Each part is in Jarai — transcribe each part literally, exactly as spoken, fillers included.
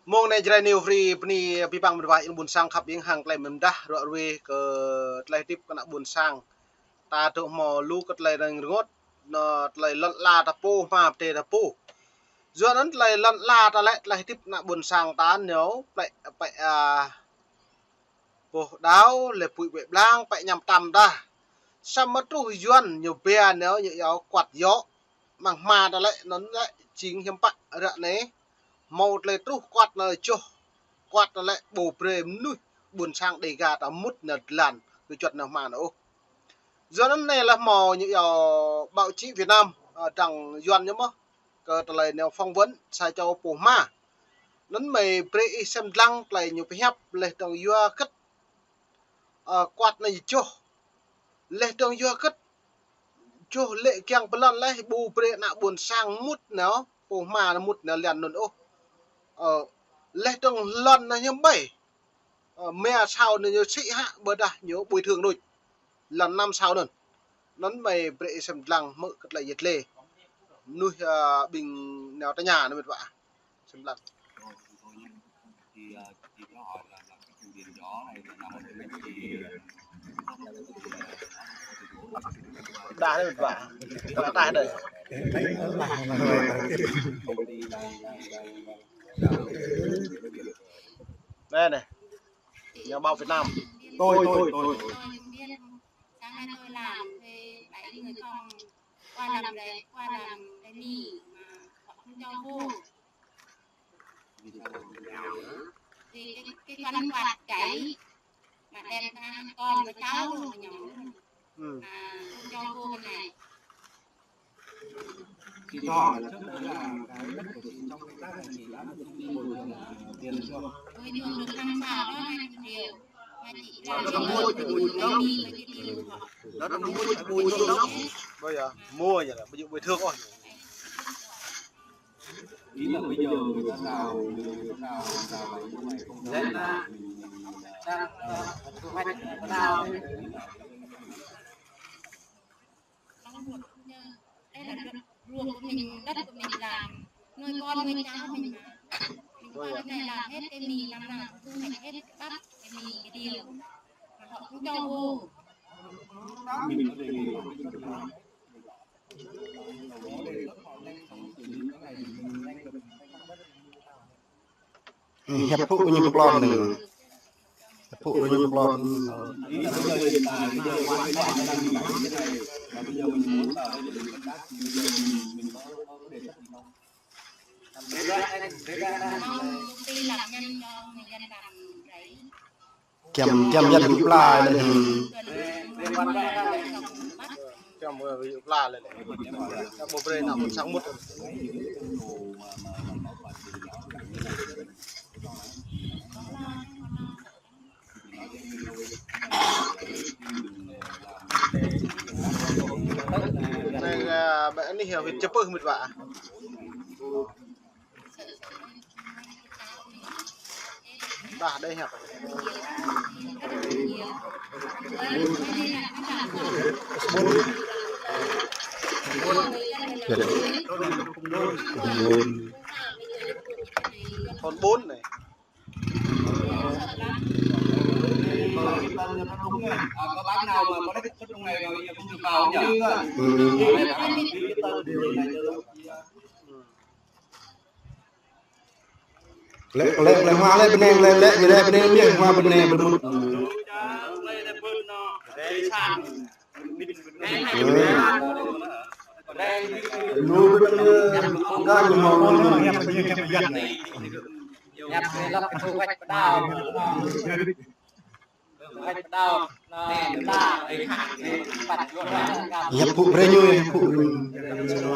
Mông anai Jrai New Free bơni abih bang mơnuih ƀing ƀôn sang khăp ƀing hăng tơlơi mơdah ruai ruai kơ tơlơi hơdip kơ ană ƀôn sang. Ta dŏ hmâo lu kơ tơlơi rơngot, anŏ tơlơi lŏn ala ta pô, hma pơdai ta pô. Yua anŭn tơlơi lŏn ala ta lĕ tơlơi hơdip ană ƀôn sang ta ñu plĕ, plĕ, a, boh đao, lĕ bui bĕ blang, pĕ ñăm tam ta. Samơ̆ truh Yuan ñu bia ñu, ñu yua kuat yŏ. Mơ̆ng hma ta lĕ, anŭn lĕ jing hiam pă ră anai. Hmâo tơlơi truh kuat ñu čoh, kuat ñu lĕ ƀu brơi mơnuih ƀôn sang Đêga ta mŭt ñu dlan, ñu juăt ñu hma ñu ôh. Yua anŭn anai lĕ hmâo ñu yua báo chí Việt Nam, a, dăng Yuan ñu mơ̆, kơ tơlơi ñu phỏng vấn sa čô pô hma. Anŭn mơi brơi ih sem lăng tơlơi ñu pơhiăp laih dơ̆ng yua hơget, ơ, kuat anai čoh. Laih dơ̆ng yua hơget čoh lĕ kiăng pơlŏn laih ƀu brơi ană ƀôn sang mŭt ñu, pô hma ñu mŭt ñu liăn anŭn ôh. Ơ, laih dơ̆ng lŏn ñu hiam ƀai. Ơ, mia sao anŭn ñu sĭ hă ƀôdah ñu bồi thường đôč. Lŏn năm sao anŭn. Anŭn mơi brơi ih sem lăng hmư̆ kơ tơlơi yet lĕ. Mơnuih, ơ, ƀing ñu tơña anŭn mĕt wa. Sem lăng. Đa đấy mĕt wa. Đa đấy. Đây này. Nhà báo Việt Nam. Tôi, tôi, tôi. Sáng nay tôi làm thuê bảy người không qua làm đấy, qua làm cái mì mà họ không cho vô. Vì cái, cái con quạt cháy mà đem sang con và cháu rồi mà nhóm. Ừ. Mà không cho vô cái này. Chị cho là trước đấy là cái đất của chị trong cái tác là chị đã được công ty bồi thường tiền chưa? Bồi thường được năm sao đó hai mươi triệu. Mà chị làm mua cho bồi thường đâu? Đó là mua cho bồi thường đâu? Bây giờ mua vậy là ví dụ bồi thường thôi. Ý là bây giờ người ta đào, người ta đào, đào như này không. Đấy là đang, ờ, thu hoạch đào. Đây là ruộng, ruộng của mình, đất của mình làm, nuôi con nuôi cháu mình mà. Mình qua bên này làm hết cái mì, năm nào cũng thu hoạch hết cái bắp, cái mì, cái điều. Mà họ cũng cho vô. Hiăp pŭ ñu pơplon anai. Hiăp pŭ ñu pơplon. Kiăm, kiăm yăt hyu pla lĕ. Kiăm, ơ, hyu pla lĕ. Kiăm ƀu brơi ană ƀôn sang mŭt. Anai, ơ, ƀơi anih huyện Chư Pưh mĕt wa. Dah, đây hả? Thôn bốn này. Có bác nào mà có đất, đất trong này rồi cũng được vào nhỉ? Ừ. Lĕ, lĕ, lĕ hmua lĕ bơnai, lĕ, lĕ, lĕ bơnai, lĕ bơnai, bơnai. Hiăp pŭ brơi ñu, hiăp pŭ brơi ñu.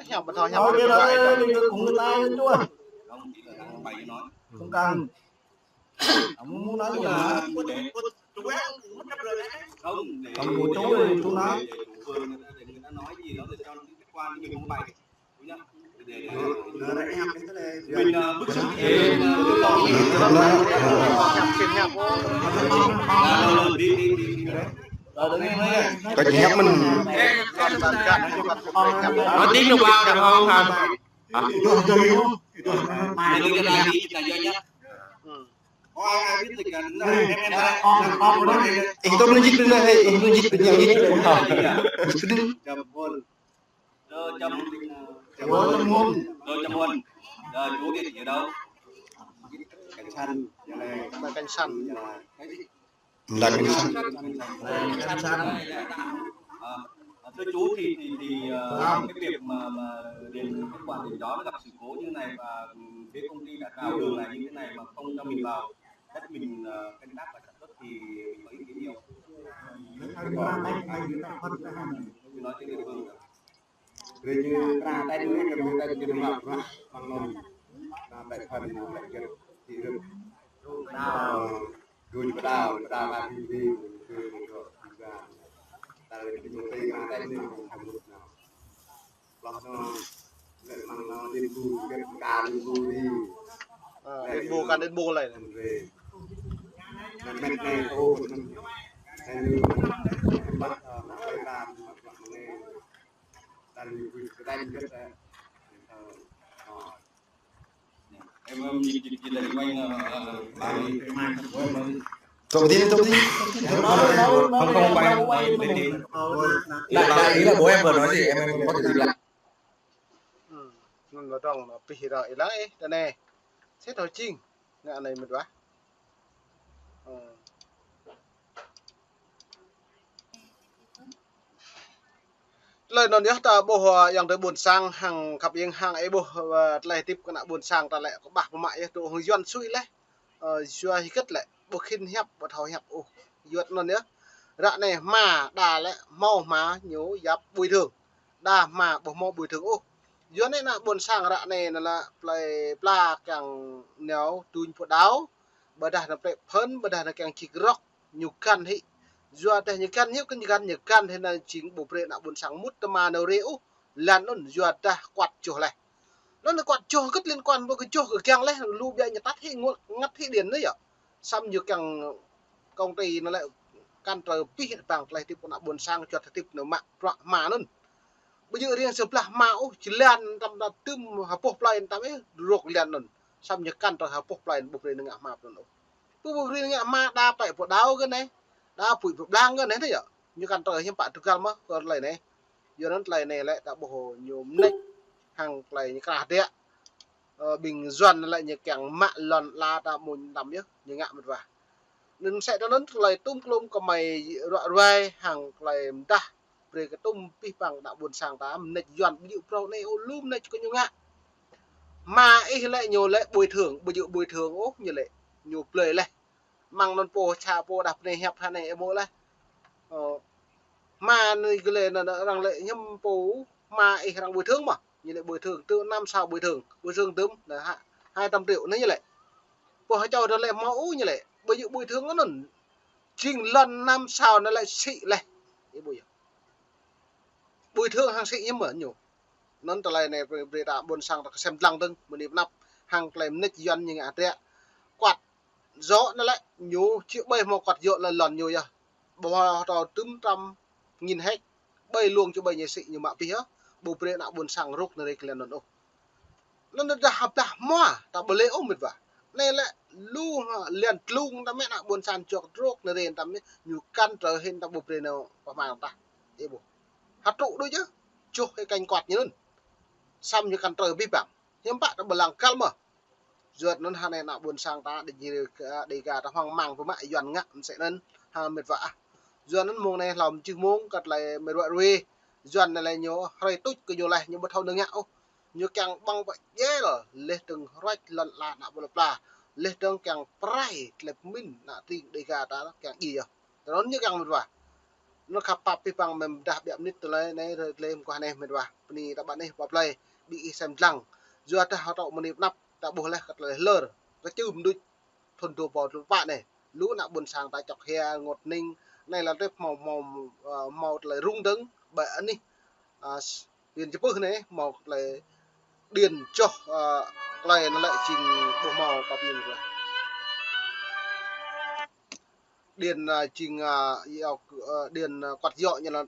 Hiăp pŭ brơi ñu. Không cần. Không, không có chỗ để chúng nó. Mình, ờ, bức xúc thì, ờ, đi, đi, đi. Kơ ñăp mơ̆n. Nói tiếng đồng bào được không hả? Hả? Ih, tôm lưng jit bên đây, ih, lưng jit bên nhau, jit bên nhau. Jam ôn. Dơ jam, dơ jam ôn. Dơ jam ôn. Dơ chú địa chỉ ở đâu? Cảnh sát. Cảnh sát. Là cảnh sát. Cảnh sát. Ờ, ờ, thưa chú thì, thì, thì, ờ, cái việc mà, mà điện, cái quãng điện đó nó gặp sự cố như thế này và, ừ, phía công ty đã đào đường này như thế này mà không cho mình vào đất mình, ờ, canh tác và sản xuất thì mình có ý kiến gì không? Nói trên địa phương. Rê ñu pra tết ñu kơ mơ̆ tết ñu mă prăk păng nong. Pra tết phan ñu tết gĕt ti rơ̆k. Đao, đuñ pơđao, pơđao ka ti ti, ti rơ̆k juga. Ta rê ñu tê pra tết ñu kơ mơ̆ nong. Ploh nong, lĕ măng nong đin bu, gĕt ka đin bu đi. Ơ, đin bu, kan đin bu lĕ. Rê. Mĕt mĕt nê, ô, nong. Hên ñu, băt, ơ, mă tê ta, mă tê ta, mă tê ta. Em, em, nhìn, nhìn, nhìn lại quanh, ờ, ờ, bà đi. Trộm tin, trộm tin. Không, không, quay, quay, quay, quay. Đại, đại ý là bố em vừa nói gì, em, em có thể dịch lại. Ư, anŭn lŏ dŏng, pih ră ilang ih, tơ anai. Sĭt hơjing, ngă anai mơ̆n wah. Ư. Tơlơi anŭn yơh ta ƀuh, ơ, yang tơ ƀuôn sang hăng khăp ieng hăng ih ƀuh, ơ, tơlơi hơdip kơ ană ƀuôn sang ta lĕ kơƀah pơmă yơh tŭ hăng Yuan sui leh. Ơ, yua hơget lĕ, ƀu khĭn hiăp, ƀu thâo hiăp ôh. Yuan anŭn yơh. Ră anai hma, đa lĕ hmâo hma ñu yap bồi thường. Đa hma ƀu hmâo bồi thường ôh. Yuan anai ană ƀuôn sang ră anai anŭn lĕ plơi pla kiăng nao tuñ pơđao. Ƀôdah anŭn plĕ phơn, ƀôdah anŭn kiăng čik rŏk. Ñu găn hĭ. Yua dah ñu găn hĭ, kơ ñu găn, ñu găn hĭ anŭn jing ƀu brơi ană ƀuôn sang mŭt tơma nao rê ôh. Lăn anŭn yua dah kuăt joh leh. Anŭn kuăt joh kơ̆t liên quan ƀơi kơ joh kơ kiăng leh, lu biă ñu tăt hĭ ngă-, ngăt hĭ điện anŭn yơh. Samơ̆ ñu kiăng công ty anŭn lĕ kăn trơ pih ƀăng tơlơi hơdip kơ ană ƀuôn sang, juăt hơdip anŭn mă bruă hma anŭn. Ƀu djơ̆ riêng sơblah hma ôh, jơlan tăm tăm tŭm hơpuh plơi tăm ih, rŏk lăn anŭn. Samơ̆ ñu kăn trơ hơpuh plơi ƀu brơi ngă hma anŭn ôh. Ƀu, ƀu brơi ngă hma đa pĕ pơđao kơ anai, đa pui pơblang kơ anai tơ yơh. Ñu kăn trơ hiư̆m pă tơgal mơ̆ kơ tơlơi anai. Yua anŭn tơlơi anai lĕ ta ƀuh ñu mơneč hăng tơlơi ñu krah dĕ. Ơ, ƀing Yuan lĕ ñu kiăng mă lŏn ala ta mơ̆n tăm yơh, ñu ngă mơ̆n wah. Anŭn sĕ tơ anŭn tơlơi tŭm klŭm kơmơi ruă ruai hăng tơlơi mơdah brơi kơ tŭm pih păng ană ƀuôn sang ta mơneč Yuan ƀu djơ̆ prŏng anai ôh lu mơneč kơ ñu ngă. Hma ih lĕ ñu lĕ bồi thường, ƀu djơ̆ bồi thường ôh ñu lĕ, ñu blơi leh. Mơ̆ng anŭn pô ča pô đah pơnai hiăp hơnai ih ƀuh leh. Ơ, hma anai gơlê anŭn arăng lĕ hiư̆m pô hma ih arăng bồi thường mơ̆. Ñu lĕ bồi thường tơ năm sao bồi thường, bồi thường tơm, anŭn ha, hai trăm triệu anŭn ñu lĕ. Pô hơčâo anŭn lĕ hmâo ôh ñu lĕ, ƀu djơ̆ bồi thường anŭn. Jing lŏn năm sao anŭn lĕ sĭ leh. Ih ƀuh yơh. Bồi thường hăng sĭ ñu mơ̆n ñu. Anŭn tơlơi anai brơi, brơi ta ƀuôn sang ta kơsem dlăng dơ̆ng, mơni pơnăp hăng tơlơi mơneč Yuan ñu ngă dĕ. Kuăt yŏ anŭn lĕ ñu či ƀai hmâo kuăt yŏ lŏn, lŏn ñu yơh. Ƀu hmâo tơl tŭm tăm nghìn héc, ƀai lông či ƀai ñu sĭ ñu mă pih yơh. Ƀu brơi ană ƀuôn sang rŏk nao rê kơ lăn anŭn ôh. Anŭn dah hơblah hmua, ta ƀu lĕ ôh mĕt wah. Anai lĕ lu lăn tlung ta mĕ ană ƀuôn sang čŏk rŏk nao rê ta mĕ ñu kăn trơ hĭ ta ƀu brơi nao pơhmang ta. Ih ƀuh. Hơtrŭ đôč yơh. Čuh hĭ kanh kuăt ñu anŭn. Samơ̆ ñu kăn trơ abih bang. Hiư̆m pă ta ƀu lăng kăl mơ̆. Yua anŭn hơnai ană ƀuôn sang ta đe, đe, đe ga ta hoang mang pơmă Yuan ngă mơsĕ anŭn hă mĕt wah ah. Yua anŭn mông anai hlâo mơčih mông kơ tơlơi mơruă ruê. Yuan anai lĕ ñu hrơi tuč kơ ñu leh ñu ƀu thâo nao ngă ôh. Ñu kiăng ƀơ̆ng pơdjel leh dơ̆ng hruač lŏn ala ană plơi pla. Leh dơ̆ng kiăng pơrai tơlơi pơmĭn ană tring đe ga ta kiăng djai yơh. Tơ anŭn ñu kiăng mĕt wah. Anŭn khăp pap pih păng mơ̆n dah biă mơnit tơlơi anai, tơlơi mơguah anai mĕt wah. Bơni ta ƀă anai pap plơi, ƀing ih sem dlăng. Yua dah hơtŏ mơni pơnăp, ta ƀuh leh kơ tơlơi hlơr, kơčưm đôč thŭn dua rơbâo dua pluh pă anai. Lu ană ƀuôn sang ta čŏk hia rơngot hning, anai lĕ tơlơi hmâo, hmâo, ơ, hmâo tơlơi rŭng dơ̆ng, ƀơi anih, ơ, s-, huyện Čư̆ Pưh anai, hmâo tơlơi điện joh, ơ, tơlơi anŭn lĕ jing ƀu hmâo pap ñu mĕt wah. điện, a, jing, a, yua, a, điện, a, kuăt yua ñu lĕ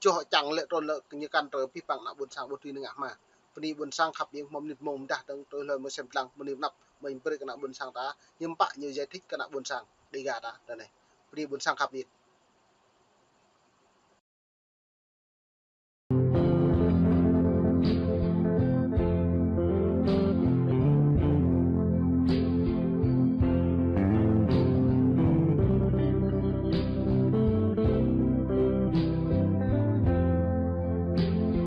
čoh čang lĕ trŭn lĕ ñu kăn tơlơi pih pang ană ƀuôn sang ƀu dưi nao ngă hmua. Bơni ƀuôn sang khăp hing hmâo mơnit mông mơdah dơ̆ng tui hlơi mơ̆ sem lăng bơni mơnăp mơ̆ brơi kơ ană ƀuôn sang ta, hiư̆m pă ñu giải thích kơ ană ƀuôn sang Đêga ta, tơ anai. Bơni ƀuôn sang khăp hing.